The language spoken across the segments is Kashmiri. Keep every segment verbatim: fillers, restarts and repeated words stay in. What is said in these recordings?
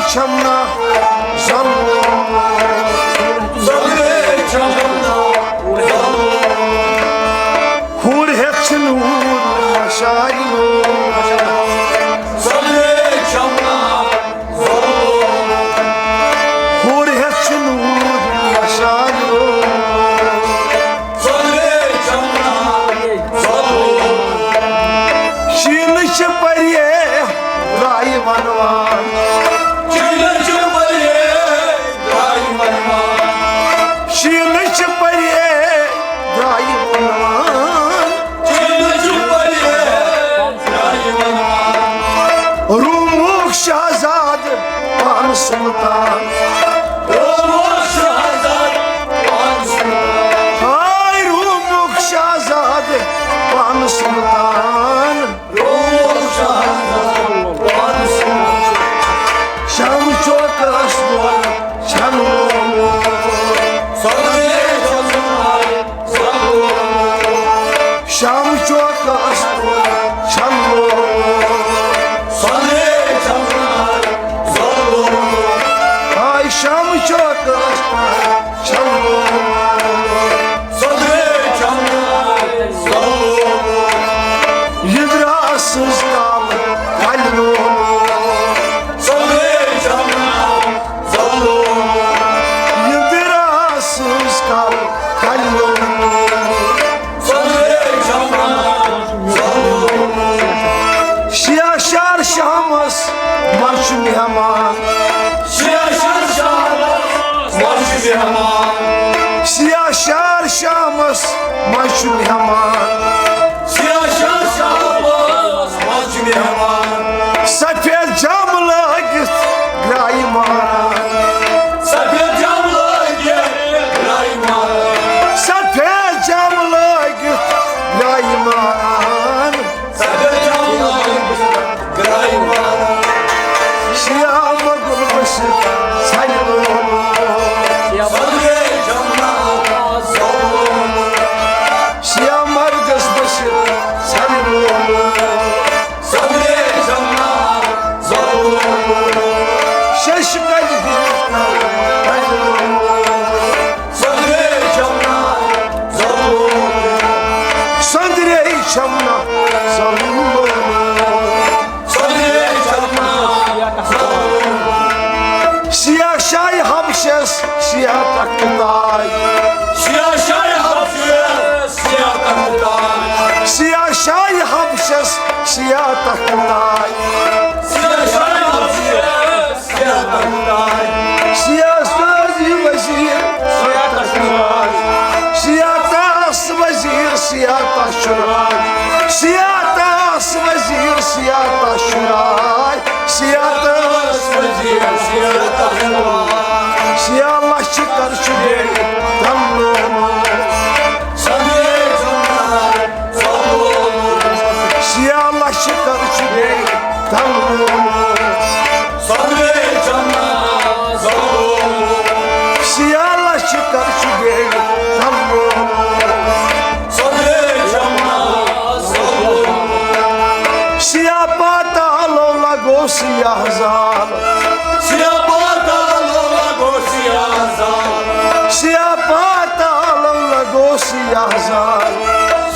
چھمنا زلون۔ زلوے چھمنا زلون۔ ہور ہیتھ چھِ نور مشالون۔ زلوے چھمنا زلون۔ ہور ہیتھ چھِ نور مشالون۔ زلوے چھمنا زلون۔ شیٖنہٕ چھِ پریے درٛایہِ وَنوان۔ شیٖنہٕ چھِ پریے درٛایہِ وَنوان۔ شیٖنہٕ چھِ پریے درٛایہِ وَنوان۔ شیٖنہٕ چھِ پریے درٛایہِ وَنوان۔ روٗمُک شہزادٕ پانہٕ سُلطان۔ روٗمُک شہزادٕ پانہٕ سُلطان۔ ہاے روٗمُک شہزادٕ پانہٕ سُلطان۔ روٗمُک شہزادٕ پانہٕ سُلطان۔ شام چوکس پٮ۪ٹھ چھَنہٕ لومُت۔ سۄنرے چھَنہٕ لومُت۔ شام چوکس پٮ۪ٹھ چھَنہٕ لومُت۔ سۄنرے چھَنہٕ لومُت۔ ہاے شام چوکس پٮ۪ٹھ چھَنہٕ لومُت۔ سۄنرے چھَنہٕ لومُت۔ یہِ درٛاس سٕنٛز کالہٕ کَلہِ لومُت۔ سۄنرے چھَنہٕ لومُت۔ یہِ درٛاس سٕنٛز کالہٕ کَلہِ لومُت۔ سۄنرے چھَنہٕ لومُت۔ سیاہ شہر شامس منٛز چھُ مہمان۔ سیاہ شہر شامس منٛز چھُ مہمان۔ سیاہ شہر شامس منٛز چھُ مہمان۔ سیاہ شہر شامس منٛز چھُ مہمان۔ سفید جامہٕ لٲگِتھ درٛایہِ مہران۔ سفید جامہٕ لٲگِتھ درٛایہِ مہران۔ سفید جامہٕ لٲگِتھ درٛایہِ مہران۔ سفید جامہٕ لٲگِتھ درٛایہِ مہران۔ سیاہ مۄغل بٔسِتھ سَنہِ لولو۔ سۄنرے چھَنہٕ لومُت۔ سیاہ مرگس بٔسِتھ سَنہِ لولو۔ سۄنرے چھَنہٕ لومُت۔ شیشہِ کَلہِ ہِنٛدۍ سۄنرے چھَنہٕ لومُت۔ سۄنرے چھَنہٕ لومُت۔ سۄنرے چھَنہٕ لومُت۔ سیاہ شاہہِ حبشس سیاہ تخت تاج۔ سیاہ شاہہِ حبشس سیاہ تخت تاج۔ سیاہ شاہہِ حبشس سیاہ تخت تاج۔ سیاہ شاہہِ حبشس سیاہ تخت تاج۔ سیاہ قاضی وزیر سیاہ تخت تاج۔ سیاہ تاس وزیر سیاہ تخت تاج۔ سیاہ تاس وزیر سیاہ تخت تاج۔ سیاہ تاس وزیر سیاہ تخت تاج۔ سیاہ لچھ کر چھُ بیٚیہِ تَلہٕ لومُت۔ سۄنرے چھَنہٕ لومُت۔ سیاہ لچھ کر چھُ بیٚیہِ تَلہٕ لومُت۔ سۄنرے چھَنہٕ لومُت۔ سیاہ لچھ کر چھُ بیٚیہِ تَلہٕ لومُت۔ سۄنرے چھَنہٕ لومُت۔ سیاہ پاتالو لگو سیاہ زال۔ سیاہ پاتالو لگو سیاہ زال۔ سیاہ پاتالو لگو سیاہ زال۔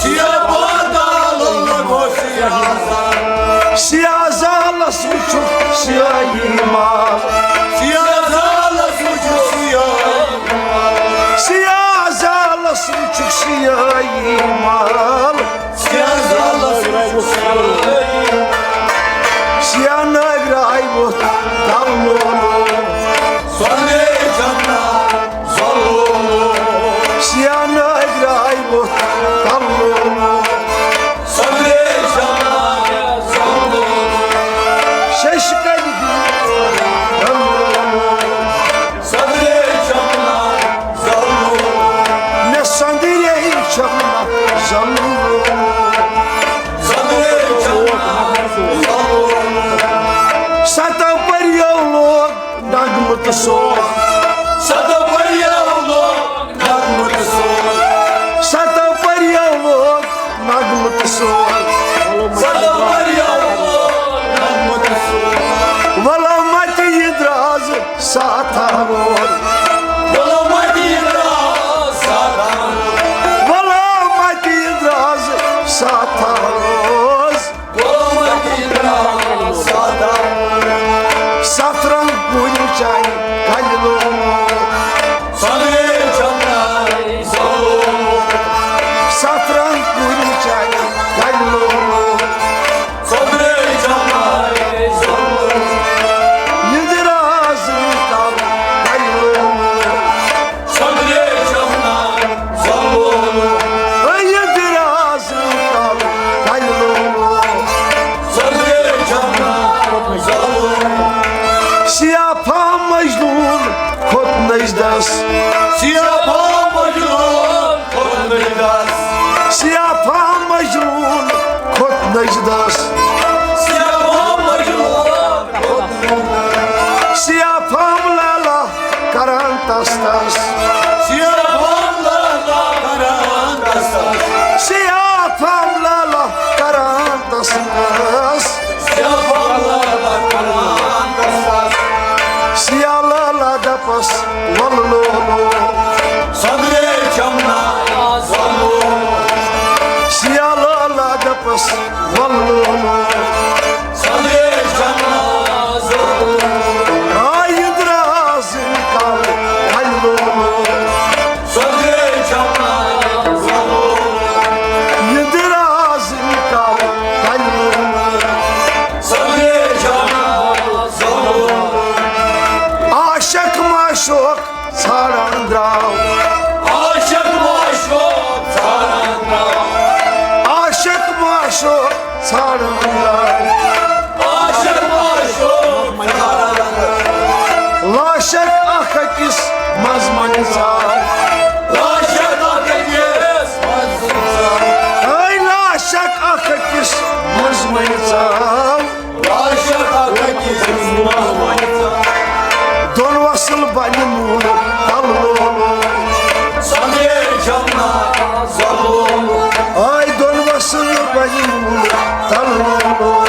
سیاہ پاتالو لگو سیاہ زال۔ سیاہ زالس وٕچھُکھ سیاہی مال۔ سیاہ زالس وٕچھُکھ سیاہی مال۔ سیاہ زالس وٕچھُکھ سیاہی مال۔ سیاہ زالس وٕچھُکھ سیاہی مال۔ سیاہ نٲگۍ راے ووٚتھ دَلہٕ لولو۔ سۄنرے چھَنہٕ لومُت۔ سیاہ نٲگۍ راے ووٚتھ دَلہٕ لولو۔ سۄنرے چھَنہٕ لومُت۔ شیشہِ کَلہِ ہِنٛدۍ دَلہٕ لولو۔ سۄنرے چھَنہٕ لومُت۔ مےٚ سۄنرے چھَنہٕ لومُت۔ سۄنرے چھَنہٕ لومُت۔ ستو پریو لوگ نغمہٕ تہٕ سوز۔ ستو پریو لوگ نغمہٕ تہٕ سوز۔ ستو پریو لوگ نغمہٕ تہٕ سوز۔ ستو پریو لوگ نغمہٕ تہٕ سوز۔ وَلہٕ مَتہِ یہِ درٛاو دس۔ سیاہ پھم مجنون کھوٚت نجدس۔ سیاہ پھم مجنون کھوٚت نجدس۔ سیاہ پھم مجنون کھوٚت نجدس۔ سیاہ پھم لیلا کران تس تس۔ سیاہ پھم لیلا کران تس تس۔ سیاہ پھم لیلا کران تس تس۔ سیاہ پھم لیلا کران تس تس۔ سیاہ لیلا دپس ول لولو۔ سۄدرے چمنا ول لولو۔ سیاہ لیلا دپس ول لولو۔ سۄدرے چمنا ول لولو۔ آ، یہِ درٛاس اِنکار ول لولو۔ سۄدرے چمنا ول لولو۔ یہِ درٛاس اِنکار ول لولو۔ سۄدرے چمنا ول لولو۔ عاشق معشوق ژھانڈان درٛاو۔ عاشق معشوق ژھانڈان درٛاو۔ عاشق معشوق ژھانڈان درٛاو۔ عاشق معشوق ژھانڈان درٛاو۔ لاشک اکھ أکِس منٛز منٛز ژاو۔ لاشک اکھ أکِس منٛز منٛز ژاو۔ اے لاشک اکھ أکِس منٛز منٛز ژاو۔ لاشک اکھ أکِس منٛز منٛز ژاو۔ دۄن وصل بنہِ موٗل تل لولو۔ سۄدرے چمنا ول لولو۔ آے دۄن وصل بنہِ موٗل تل لولو۔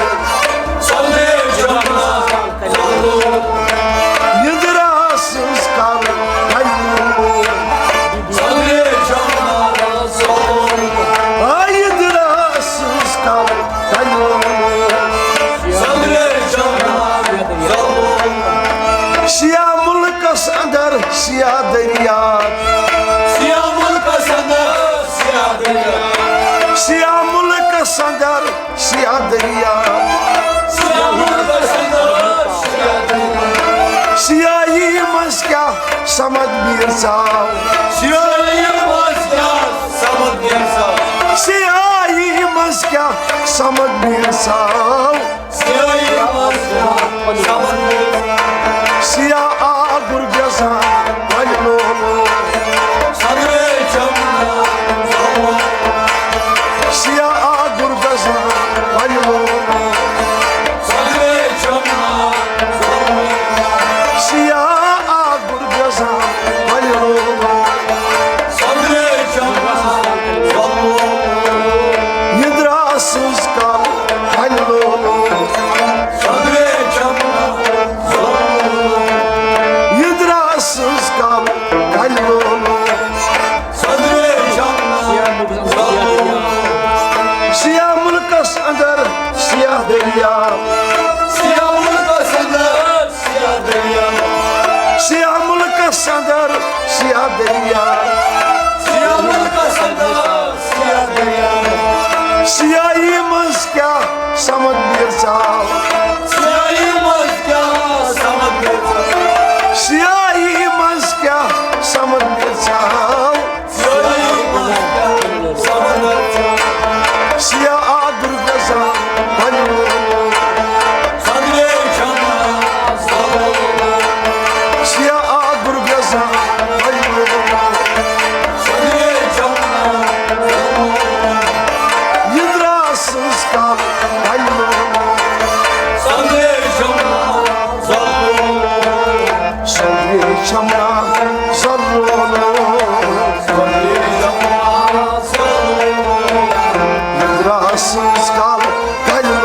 سۄدرے چمنا ول لولو۔ یہِ درٛاس سٕنٛز کل بنہِ موٗل۔ سۄدرے چمنا ول لولو۔ آے یہِ درٛاس سٕنٛز کل بنہِ موٗل۔ سۄدرے چمنا ول لولو۔ سیاہ ملکس اندر سیاہ دریا۔ سیاہ ملکس اندر سیاہ دریا۔ سیاہ ملکس اندر سیاہ دریا۔ سیاہ ملکس اندر سیاہ دریا۔ سیاہی منٛز کیٛاہ سمد میٖر ژاو۔ سیاہی منٛز کیٛاہ سمد میٖر ژاو۔ سیاہی منٛز کیٛاہ سمد میٖر ژاو۔ سیاہی منٛز کیٛاہ سمد میٖر ژاو۔ سیاہ آ گُر گژھان وۄنۍ لولو۔ سۄدرے چمنا ول لولو۔ سیاہ آ گُر گژھان وۄنۍ لولو۔ سۄدرے چمنا ول لولو۔ سیاہ آ گُر گژھان وۄنۍ لولو۔ سۄدرے چمنا ول لولو۔ یہِ درٛاس سٕنٛز کل وۄنۍ لولو۔ سۄدرے چمنا ول لولو۔ یہِ درٛاس سٕنٛز کل وۄنۍ لولو۔ سۄدرے چمنا ول لولو۔ سیاہ ملکس اندر سیاہ دریا۔ سیاہ ملکس اندر سیاہ دریا۔ سیاہ ملکس اندر سیاہ دریا۔ سیاہ ملکس اندر سیاہ دریا۔ سیاہی منٛز کیٛاہ سمد میٖر ژاو۔ سیاہی منٛز کیٛاہ سمد میٖر ژاو۔ سیاہی منٛز کیٛاہ سمد میٖر ژاو۔ سیاہی منٛز کیٛاہ سمد میٖر ژاو۔ سیاہ آ گُر گژھان وۄنۍ لولو۔ سۄدرے چمنا ول لولو۔ سیاہ آ گُر گژھان وۄنۍ لولو۔ سۄدرے چمنا ول لولو۔ یہِ درٛاس سٕنٛز کل وۄنۍ لولو۔ سۄدرے چمنا ول لولو۔ سۄدرے چمنا ول لولو۔ سۄدرے چمنا ول لولو۔ یہِ درٛاس سٕنٛز کل وۄنۍ